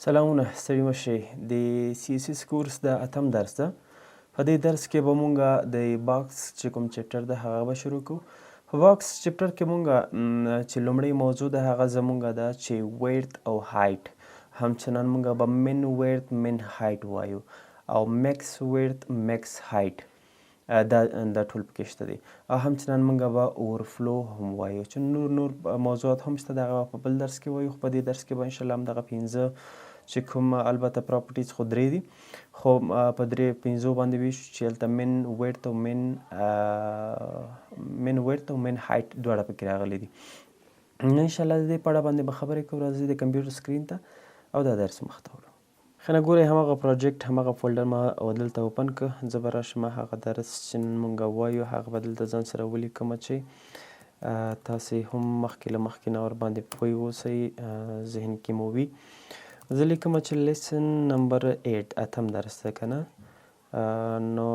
سلامونه ستړي مه شئ د سی اس اس کورس د اتم درس ده. په دې درس کې به مونږ د box چې کوم chapter ده هغه به شروع کوو. په box chapter کې مونږ چې لومړۍ موضوع ده هغه زمونږ ده چې width او height، همچنان مونږ به min width min height وایو او max width max height، دا دا ټول پکې شته دي، او همچنان موږ به overflow هم وایو چې نور نور موضوعات هم شته، دغه په بل درس کې وایو. خو په دې درس کې به انشاءالله همدغه پنځه چې کوم، البته properties خو درې دي، خو په درې پنځو باندې ویشو چې هلته min width او min height دواړه پکې راغلي دي. نو انشاءالله د دې په اړه باندې به خبرې کوو. راځئ د کمپیوټر screen ته او دا درس مخته وړو. ښه نه ګورئ، هماغه project، هماغه folder ما دلته open که. زه به راشم، هغه درس چې نن مونږ وایو هغه به دلته ځان سره ولیکم چې تاسې هم مخکې له مخکې نه ورباندې پوه اوسئ، ذهن کې مو وي. زه لیکم چې lesson number 8، اتم درس ده که نه. نو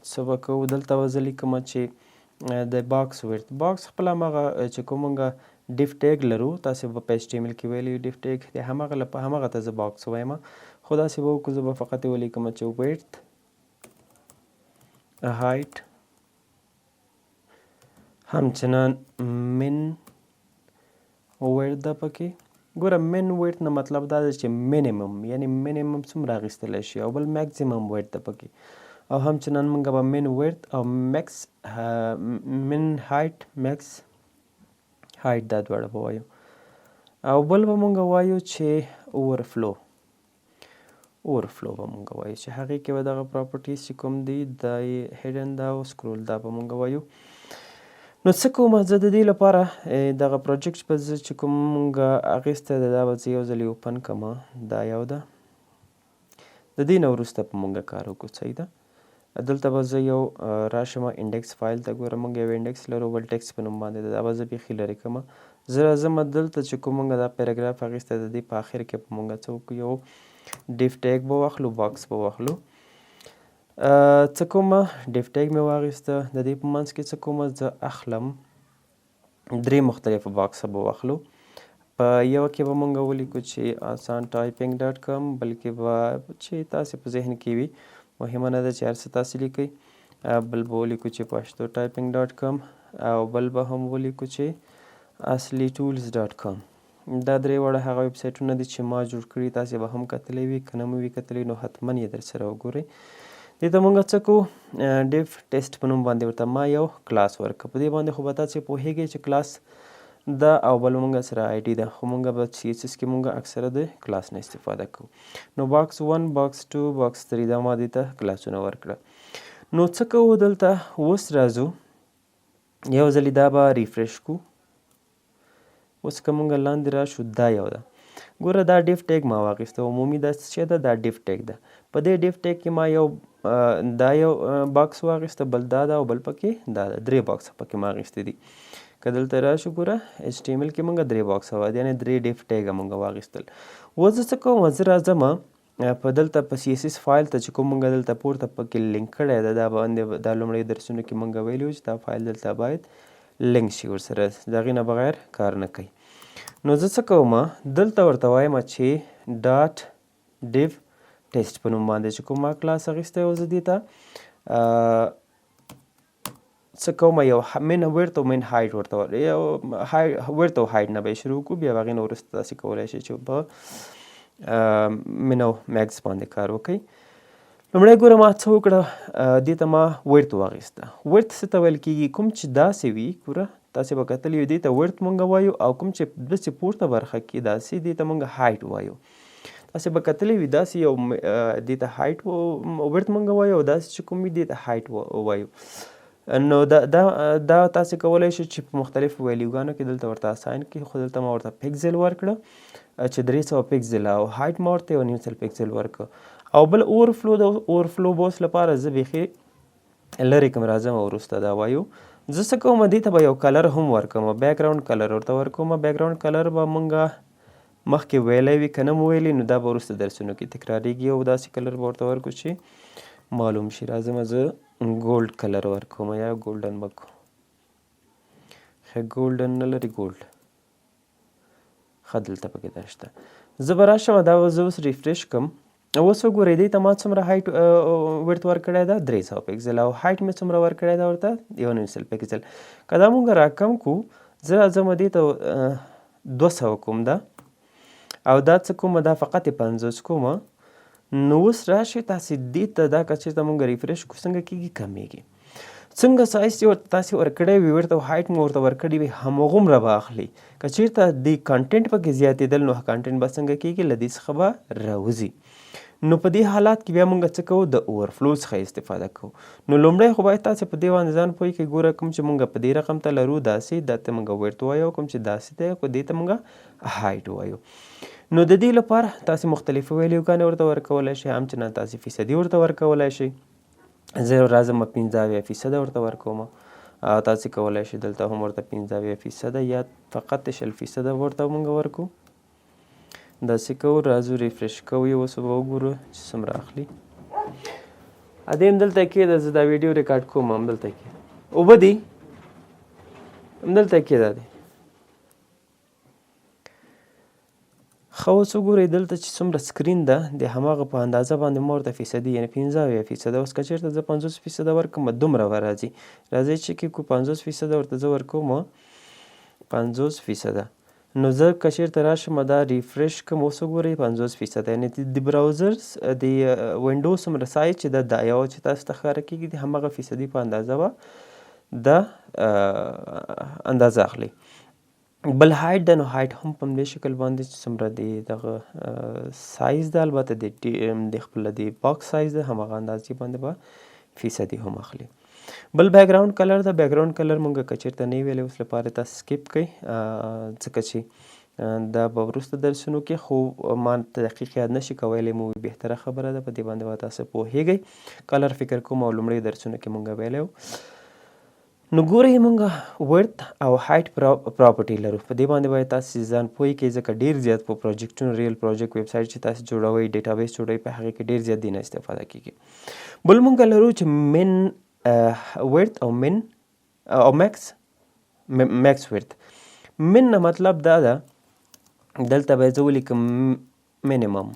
څه به کوو؟ دلته به زه لیکم چې د box width. Box خپله هماغه چې کوم مونږ div tag لرو، تاسې به په HTML کې ویلي div tag د هماغه لپاره هماغه ته زه box وایم. خو داسې به وکړو، زه به فقط یې ولیکم چې width، height، همچنان min width ده پکې. ګوره، min width نه مطلب دا دی چې minimum، یعنی minimum څومره اخیستلی شي، او بل maximum width ده پکې، او همچنان موږ به min width او max، min height، max height، دا دواړه به وایو. او بل به مونږ وایو چې overflow. Overflow به مونږ وایو چې هغې کې به دغه properties چې کوم دي، دا یې hidden ده او scroll، دا به مونږ وایو. نو څه کوم زه د دې لپاره؟ دغه project به زه چې کوم مونږ اخیستی دی دا به زه یو ځل open کړم. دا یو ده، د دې نه وروسته په مونږ کار وکړو. صحیح ده. دلته به زه یو راشم index file ته. ګوره، مونږ یو index لرو بل ټیکس په نوم باندې، دا به زه بیخي لرې کړم. زه راځم دلته چې کوم مونږ دا پاراګراف اخیستی، د دې په آخر کې به مونږ څه وکړو؟ یو div tag به واخلو، box به واخلو. څه کوم؟ Div tag مې واخیسته. د دې په منځ کې څه کوم؟ زه اخلم درې مختلفه box به واخلو. په یو کې به مونږ ولیکو چې آسان typing.com، بل کې به چې تاسې په ذهن کې وي، مهمه نه ده چې هر څه تاسې لیکئ. بل به ولیکو چې پښتو typing.com او بل به هم ولیکو چې اصلي tools.com. دا درې واړه هغه ویبسایټونه دي چې ما جوړ کړي، تاسې به هم کتلی وي. که نه مو وي کتلی نو حتما یې در سره وګورئ. دې ته مونږ څه کوو؟ Div test په نوم باندې ورته ما یو کلاس ورکړ. په دې باندې خو به تاسې پوهېږئ چې کلاس ده او بل مونږ سره ID ده، خو مونږ به CSS کې مونږ اکثره د کلاس نه استفاده کوو. نو box 1، box 2، box 3، دا ما دې ته کلاسونه ورکړه. نو څه کوو دلته؟ اوس راځو یو ځلې دا به refresh کو. اوس که مونږ لاندې راشو، دا یو ده. ګوره، دا div tag ما واخیسته. عمومي دا څه شی ده؟ دا div tag ده. په دې div tag کې ما یو دا یو box واخیسته، بل دا ده او بل پکې دا ده. درې box پکې ما اخیستي دي. که دلته راشو، ګوره، HTML کې مونږ درې box یعنی درې div tag مونږ واخیستل. اوس زه څه کوم؟ زه راځم په دلته په CSS file ته چې کوم مونږ دلته پورته پکې لینک کړی ده. دا باندې دا لومړی درسونو کې مونږ ویلي وو چې دا فایل دلته باید لینک شي ورسره، د هغې نه بغیر کار نه کوي. نو زه څه کوم؟ دلته ورته وایم چې dot div test په نوم باندې چې کوم ما کلاس اخیستی و، زه دې ته څه کوم؟ یو min width او min height ورته، یو width او height نه به یې شروع کړو، بیا هغې نه وروسته تاسې کولی شئ چې په min او max باندې کار وکړئ. لومړی ګوره ما څه وکړه؟ دې ته ما width واخیسته. Width څه ته ویل کېږي؟ کوم چې داسې وي، ګوره، تاسې به کتلی وي، دې ته width مونږ وایو، او کوم چې داسې پورته برخه کې داسې، دې ته مونږ height وایو. تاسې به کتلی وي، داسې یو دې ته height width مونږ وایو او داسې چې کوم وي دې ته height وایو. نو دا دا دا تاسې کولی شئ چې په مختلفو value ګانو کې دلته ورته assign کړئ، خو دلته ما ورته پکسل ورکړه چې 300 پکسل او height ما ورته 1.5 پکسل ورکړ. او بل overflow، د overflow بوس لپاره زه بیخي لرې کوم، راځم او وروسته دا وایو. زه څه کوم؟ دې ته به یو color هم ورکوم، background color ورته ورکوم. Background color به مونږه مخکې ویلی وي، که نه مو ویلی نو دا به وروسته درسونو کې تکراریږي، او داسې color به ورته ورکړو چې معلوم شي. راځم زه gold color ورکوم یا golden به کوم. ښه، golden نه لري gold. ښه، دلته پکې دا شته. زه به راشم دا به زه اوس refresh کړم. اوس وګورئ دې ته ما څومره height width ورکړی ده، 300 پکسل، او height مې څومره ورکړی ده ورته، 1.5 پکسل. که دا مونږ راکم کړو، زه راځم دې ته 200 کوم دا، او دا څه کوم، دا فقط 50 کوم. نو اوس راشئ تاسې دې ته دا که چېرته مونږ refresh کړو څنګه کېږي، کمېږي. څنګه سایز چې ورته تاسې ورکړی وي، ورته height مو ورته ورکړی وي، همغومره به اخلي. که چېرته د content پکې زیاتېدل نو content به څنګه کېږي، له دې څخه به راوځي. نو په دې حالات کې بیا مونږ څه کوو، د overflow څخه استفاده کوو. نو لومړی خو باید تاسې په دې باندې ځان پوه کړئ، ګوره کوم چې مونږ په دې رقم ته لرو داسې، دا ته مونږ width وایو، کوم چې داسې دی خو دې ته مونږ height وایو. نو د دې لپاره تاسې مختلفې value ګانې ورته ورکولی شئ، همچنان تاسې فیصدي ورته ورکولی شئ. زه راځم 75% ورته ورکوم، تاسې کولی شئ دلته هم ورته 75% یا فقط 20% ورته مونږ ورکو. داسې کوو، راځو refresh کوو یې، اوس به وګورو چې څومره اخلي. ادې همدلته کښېږده، زه دا ویډیو ریکارډ کوم. همدلته کښېږده، اوبه دي همدلته کښېږده دی. ښه اوس وګورئ دلته چې څومره screen ده د هماغه په اندازه باندې ما ورته فیصدي یعنې 75%. اوس که چېرته زه 50% ورکړم دومره به راځي. راځئ چې کې کو 50% ورته زه ورکوم، 50%. نو زه که چېرته راشم دا refresh کړم، اوس وګورئ 50%، یعنې د browser د window څومره سایز چې ده دا یو چې تاسو ته ښکاره کېږي د هماغه فیصدي په اندازه به دا اندازه اخلي. بل height ده، نو height هم په همدې شکل باندې چې څومره د دغه سایز ده، البته د خپل د box size ده هماغه اندازې باندې به فیصدي هم اخلي. بل background color ده، background color مونږ که چېرته نه ویلی اوس لپاره تاسو skip کړئ، ځکه چې دا به وروسته درسونو کې، خو ما ته دقیق یاد نشي که ویلی مو وي بهتره خبره ده، په دې باندې به تاسو پوهېږئ. color فکر کوم او لومړیو درسونو کې مونږ ویلی و. نو ګورئ مونږ width او height property لرو، په دې باندې باید تاسو ځان پوه کړئ، ځکه ډېر زیات په پروجیکټونو، real project website چې تاسو جوړوئ، database جوړوئ، په هغې کې ډېر زیات دې نه استفاده کېږي. بل مونږ لرو چې min width او min او max width. min نه مطلب دا ده، دلته به زه ولیکم minimum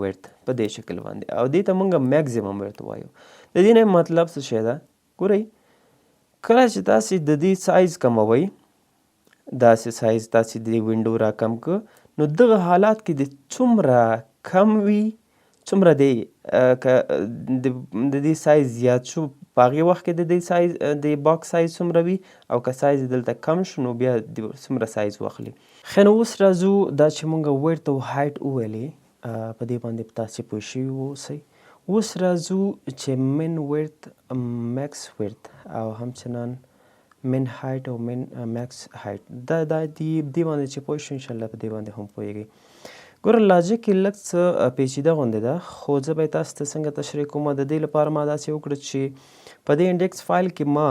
width په دې شکل باندې، او دې ته مونږ maximum width وایو. د دې نه مطلب څه شی ده؟ ګورئ کله چې تاسې د دې سایز کموئ، داسې سایز تاسې د دې window را کم که، نو دغه حالات کې د څومره کم وي، څومره دی که د دې سایز زیات شو په هغې وخت کې د دې سایز د box size څومره وي، او که سایز دلته کم شو نو بیا د څومره سایز واخلي. ښه نو اوس راځو دا چې مونږ width او height وویلې، په دې باندې تاسې پوه شوي واوسئ. اوس راځو چې min width، max width او همچنان min height او min max height، دا دا دې باندې چې پوه شو انشاءالله په دې باندې هم پوهېږئ. ګوره logic یې لږ څه پیچیده غوندې ده، خو زه به یې تاسو ته څنګه تشریح کوم. د دې لپاره ما داسې وکړه چې په دې index file کې ما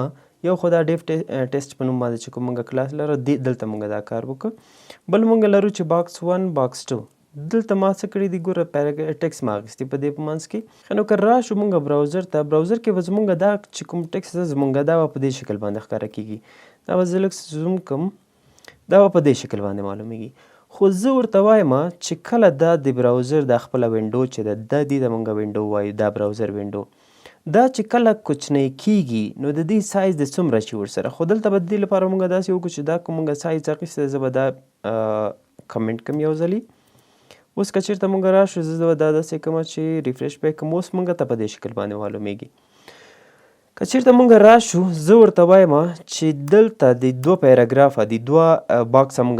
یو خو دا div test په نوم باندې چې کوم مونږ کلاس لرو، دلته مونږ دا کار وکړو. بل مونږ لرو چې box 1 box 2، دلته ما څه کړي دي، ګوره ټیکس ما اخیستي په دې په منځ کې. ښه نو که راشو مونږ browser ته، browser کې به زمونږ دا چې کوم ټیکس ده زمونږ دا به په دې شکل باندې ښکاره کېږي. دا به زه لږ zoom کړم، دا به په دې شکل باندې معلومیږي. خو زه ورته وایم چې کله دا د browser دا خپله window چې ده، دا دې ته مونږ window وایو، دا browser window دا چې کله کوچنی کیږي نو د دې سایز د څومره شي ورسره. خو دلته به د دې لپاره مونږ داسې وکړو چې دا کوم مونږ سایز اخیستی، زه به دا کمنټ کړم یو ځلي. اوس که چېرته مونږ راشو، زه به دا داسې کوم چې refresh به یې کړم، اوس مونږ ته په دې شکل باندې معلومیږي. که چېرته مونږ راشو، زه ورته وایم چې دلته د دوه پاراګرافه د دوه box ه مونږ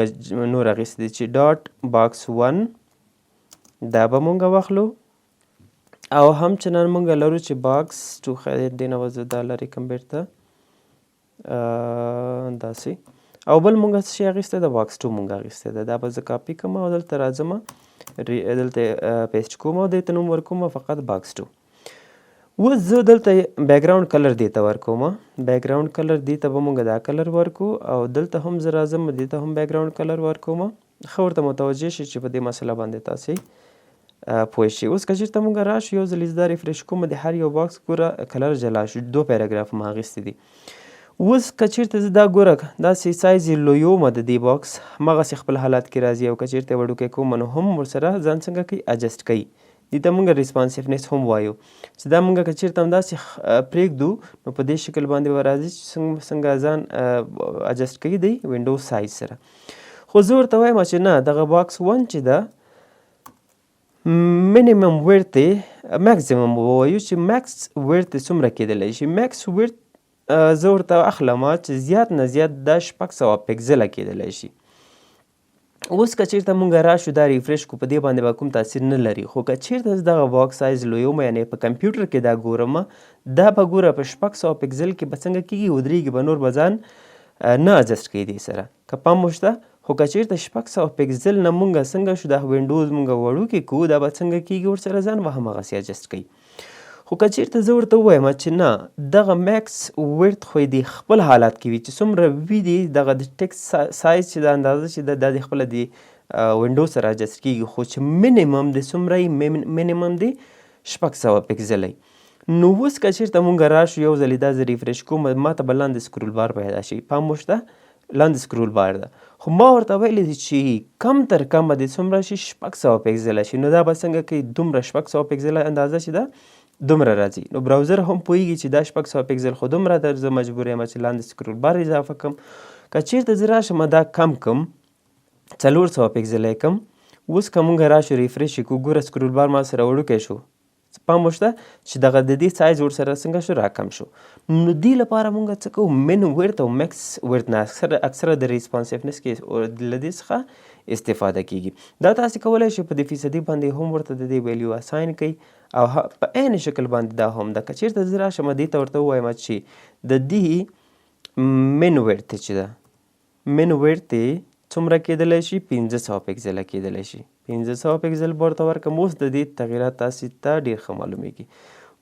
نور اخیستي دي، چې dot box 1 دا به مونږ واخلو، او همچنان مونږ لرو چې box 2. خیر دې نه به زه دا لرې کړم بېرته داسې. او بل مونږ څه شی اخیستی ده، box 2 مونږ اخیستی ده. دا به زه کاپي کړم او دلته راځم، دلته paste کوم او دې ته نوم ورکوم فقط box 2. اوس زه دلته background color دې ته ورکوم، background color دې ته به مونږ دا color ورکو، او دلته هم زه راځم دې ته هم background color ورکوم. ښه ورته متوجه شئ چې په دې مسله باندې تاسې پوه شئ. اوس که چېرته مونږ راشو یو ځل زه دا refresh کوم، د هر یو box ګوره color جلا شو، دوه پاراګراف ما اخیستي دي. اوس که چیرته زه دا ګوره داسې سایز یې لویوم د دې باکس، هماغسې خپل حالت کې راځي، او که چیرته یې وړوکی کوم نو هم ورسره ځان څنګه کوي؟ اجسټ کوي. دې ته موږ responsiveness هم وایو، چې دا موږ که چیرته همداسې پرېږدو نو په دې شکل باندې به راځي چې څنګه ځان اجسټ کوي د window size سره. خو زه ورته وایم چې نه، دغه box one چې ده minimum width یې ماکسیمم ووایو چې max width یې څومره کېدلی شي. max width زه ورته اخلم چې زیات نه زیات دا 600 پکسله کېدلی شي. اوس که چیرته مونږ راشو دا refresh کو، په دې باندې به کوم تاثیر نه لري. خو که چیرته زه دغه box size لویوم، یعنې په کمپیوټر کې دا ګورم، دا به ګوره په 600 پکسل کې به څنګه کېږي؟ ودرېږي به، نور به ځان نه adjust کوي دې سره، که پام مو شته. خو که چیرته 600 پکسل نه مونږ څنګه شو دا windows مونږ وړوکی کوو، دا به څنګه کېږي؟ ورسره ځان به هماغسې adjust کوي. خو که چیرته زه ورته ووایم چې نه، دغه max width خو دې خپل حالت کې وي، چې څومره وي دي دغه د text size چې د اندازه چې ده، دا دې خپله د window سره adjust کېږي، خو چې minimum دې څومره وي؟ minimum دې 600 پکسله وي. نو اوس که چیرته مونږ راشو یو ځلې دا زه refresh کوم، ما ته به لاندې scroll bar پیدا شي. پام مو شته، لاندې scroll bar ده، خو ما ورته ویلي دي چې کم تر کمه دې څومره شي؟ 600 پکسله شي. نو دا به څنګه کوي؟ دومره 600 پکسله اندازه چې ده دومره راځي. نو browser هم پوهېږي چې دا 600 پکسل خو دومره ده، زه مجبور یم چې لاندې scroll bar اضافه کړم. که چیرته زه راشم دا کم کم، 400 پکسله یې کم، اوس که مونږ راشو refresh یې کړو، ګوره scroll bar ما سره وړوکی شو. پام مو شته چې دغه د دې سایز ورسره څنګه شو؟ راکم شو. نو دې لپاره مونږ څه کوو؟ min width او max width نه اکثره د responsiveness کې له دې څخه استفاده کیږي. دا تاسې کولی شئ په دې فیصدي باندې هم ورته د دې value assign کړئ، او په عین شکل باندې دا هم ده. که چیرته زه راشم دې ته ورته ووایم چې د دې min width چې ده، min width یې څومره کېدلی شي؟ 500 پکسله کېدلی شي. 500 پکسل به ورته ورکړم. اوس د دې تغیرات تاسې ته ډېر ښه معلومیږي.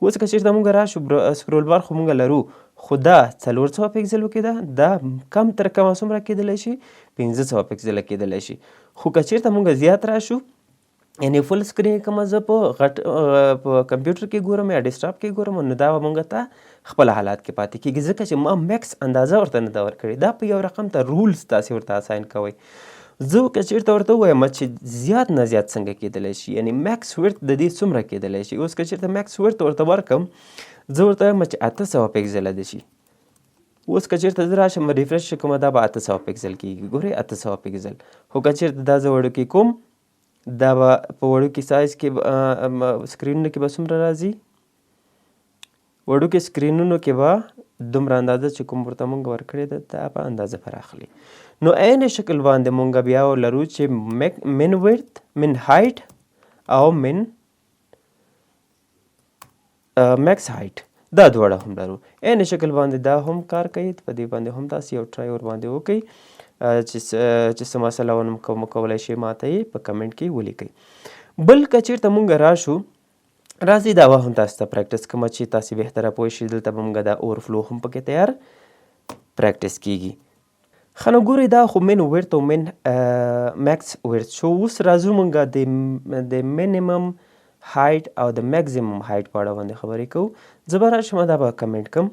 اوس که چېرته مونږ راشو scroll bar خو مونږ لرو، خو دا 400 پکسلو کې ده، دا کم تر کمه څومره کېدلی شي؟ 500 پکسله کېدلی شي. خو که چېرته مونږ زیات راشو، یعنې full screen کوم، زه په غټ په کمپیوټر کې ګورم یا ډیسکټاپ کې ګورم، نو دا به مونږ ته خپل حالات کې پاتې کېږي، ځکه چې ما max اندازه ورته نه ده ورکړې. دا په یو رقم ته rules تاسې ورته assign کوئ. زه که چېرته ورته ووایم چې زیات نه زیات څنګه کېدلی شي، یعنې max width د دې څومره کېدلی شي، اوس که چېرته max width ورته ورکم، زه ورته وایم چې 800 پکسله دې شي. اوس که چېرته زه راشم refresh کوم، دا به 800 پکسل کېږي. ګورئ، 800 پکسل. خو که چېرته دا زه وړوکی کوم، دا به په وړوکي سایز کې سکرینونو کې به څومره راځي؟ وړوکي سکرینونو کې به دومره اندازه چې کوم ورته مونږ ورکړې ده، دا به اندازه پر اخلي. نو عین شکل باندې مونږ بیا لرو چې min width، min height او min max height، دا دواړه هم لرو. عین شکل باندې دا هم کار کوي. په دې باندې هم تاسې یو try ور باندې وکړئ، چې څه مسله ونه کوم کولی شئ ماته یې په کمنټ کې ولیکئ. بل که چېرته مونږ راشو، راځئ دا به هم تاسو ته practice کوم چې تاسې بهتره پوه شئ. دلته به مونږ دا overflow هم پکې تیار practice کیږي. ښه، نو ګورئ، دا خو min width او min max width شو. اوس راځو مونږ د minimum height او د maximum height په اړه باندې خبرې کوو. زه به راشم دا به کمنټ کوم،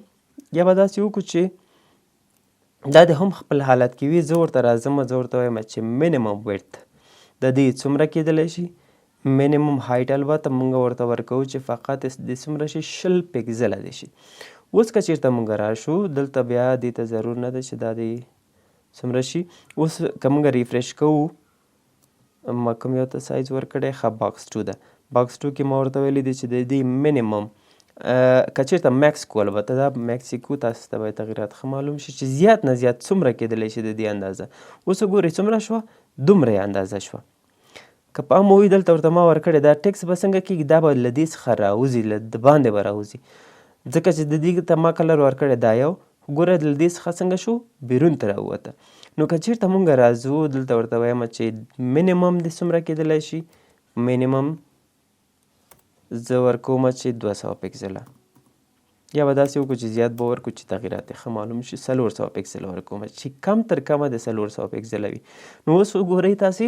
یا به داسې وکړو چې دا د هم خپل حالت کې وي. زه ورته راځم، زه ورته وایم چې minimum width د دې څومره کېدلی شي؟ minimum height البته مونږ ورته ورکوو چې فقط د څومره شي؟ 20 پکسله دې شي. اوس که چېرته مونږ راشو دلته، بیا دې ته ضرور نه ده چې دا دې څومره شي. اوس که مونږ refresh کوو، ما کوم یو ته سایز ورکړی؟ ښه، box two ده. box two کې ما ورته ویلي دي چې د دې minimum که چېرته max کو، البته دا max یې کو، تاسو ته به تغیرات ښه معلوم شي چې زیات نه زیات څومره کېدلی شي د دې اندازه. اوس وګورئ څومره شوه؟ دومره یې اندازه شوه. که پام مو وي، دلته ورته ما ورکړې دا ټیکس به څنګه کېږي؟ دا به له دې څخه راوځي، له د باندې به راوځي، ځکه چې د دې ته ما color ورکړی دا یو. ګوره له دې څخه څنګه شو؟ بیرون ته راووته. نو که چېرته مونږ راځو دلته ورته وایم چې minimum دې څومره کېدلی شي؟ minimum زه ورکوم چې 200 پکسله، یا به داسې وکړو چې زیات به ورکړو چې تغیرات یې ښه معلوم شي. 400 پکسله ورکوم چې کم تر کمه د 400 پکسله وي. نو اوس وګورئ تاسې،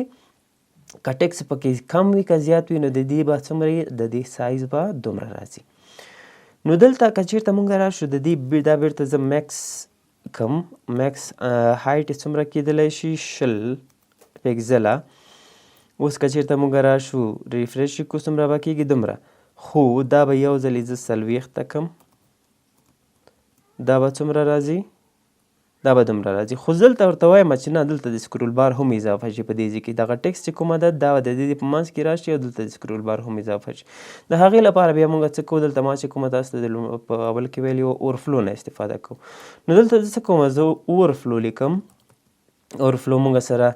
که ټیکس پکې کم وي که زیات وي، نو د دې به څومره وي؟ د دې سایز به دومره راځي. نو دلته که چېرته مونږ راشو د دې دا بیرته زه max کم. max height یې څومره کېدلی شي؟ 20 پیکسله. اوس که چېرته موږ راشو refresh یې کړو، څومره به کېږي؟ دومره. خو دا به یو ځل زه 40 ته کم، دا به څومره راځي؟ دا به دومره راځي. خو زه دلته ورته وایم چې نه، دلته د scroll bar هم اضافه شي په دې ځای کې. دغه ټیکس چې کومه ده، دا به د دې په منځ کې راشي او دلته د scroll bar هم اضافه شي. د هغې لپاره بیا موږ څه کوو؟ دلته ما چې کومه تاسو ته په اول کې ویلي وو، overflow نه استفاده کوو. نو دلته زه څه کوم؟ زه overflow لیکم. overflow موږ سره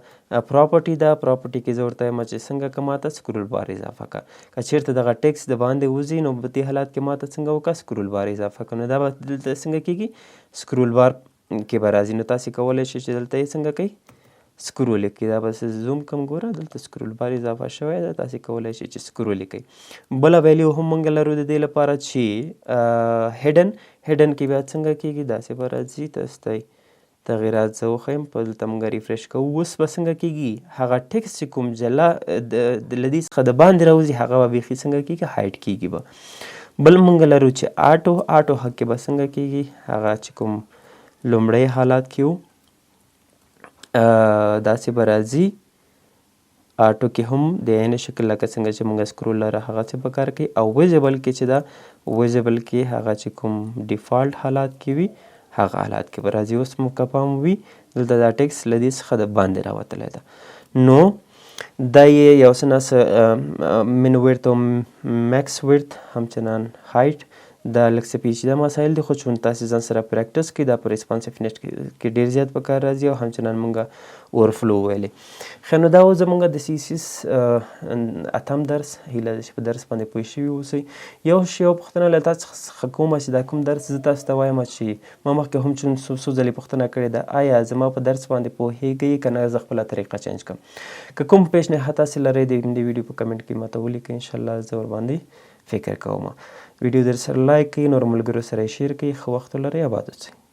property ده. property کې زه ورته وایم چې څنګه که ماته scroll bar اضافه که. که چېرته دغه ټیکس د باندې وځي، نو په دې حالت کې ماته څنګه وکړه؟ scroll bar اضافه که. نو دا به دلته څنګه کېږي؟ scroll bar کې به راځي. نو تاسې کولی شئ چې دلته یې څنګه کوئ؟ scroll یې کړئ. دا به زه zoom کم. ګوره، دلته scroll bar اضافه شوی دی، تاسې کولی شئ چې scroll یې کړئ. بله value هم موږ لرو د دې لپاره چې hidden. hidden کې بیا څنګه کېږي؟ داسې به راځي. تاسو ته تغیرات زه وښیم. په دلته موږ refresh کوو، اوس به څنګه کېږي؟ هغه ټیکس چې کوم جلا له دې څخه د باندې راوځي، هغه به بیخي څنګه کېږي؟ hide کېږي به. بل موږ لرو چې auto. auto کې به څنګه کېږي؟ هغه چې کوم لومړی حالات کې وو، داسې به راځي. auto کې هم د عین شکل لکه څنګه چې موږ scroll لره هغه څه په کار کوي. او visible کې چې ده، visible کې هغه چې کوم default حالات کې وي، هغه حالات کې به راځي. اوس مو که پام وي، دلته دا ټیکس له دې څخه د باندې راوتلی ده. نو دا یې یو څه ناڅه min width او max width، همچنان height. دا لږ څه پیچیده مسایل دي، خو چون تاسې ځان سره practice کړئ، دا په responsiveness کې ډېر زیات په کار راځي. او همچنان مونږ overflow ویلې. ښه، نو دا و زمونږ د CSS اتم درس. هیله ده چې په درس باندې پوه شوي اوسئ. یو شی، یو پوښتنه له تاسو څخه کوم چې دا کوم درس زه تاسو ته وایم، چې ما مخکې هم چون څو څو ځلې پوښتنه کړې ده، آیا زما په درس باندې پوهیږئ که نه زه خپله طریقه change کړم؟ که کوم پیشنهاد تاسې لرئ، د ویډیو په کمنټ کې ماته ولیکئ، انشاءالله زه ورباندې فکر کوم. ویډیو در سره like کړئ، نور ملګرو سره یې share کړئ. ښه وخت ولرئ، اباد اوسئ.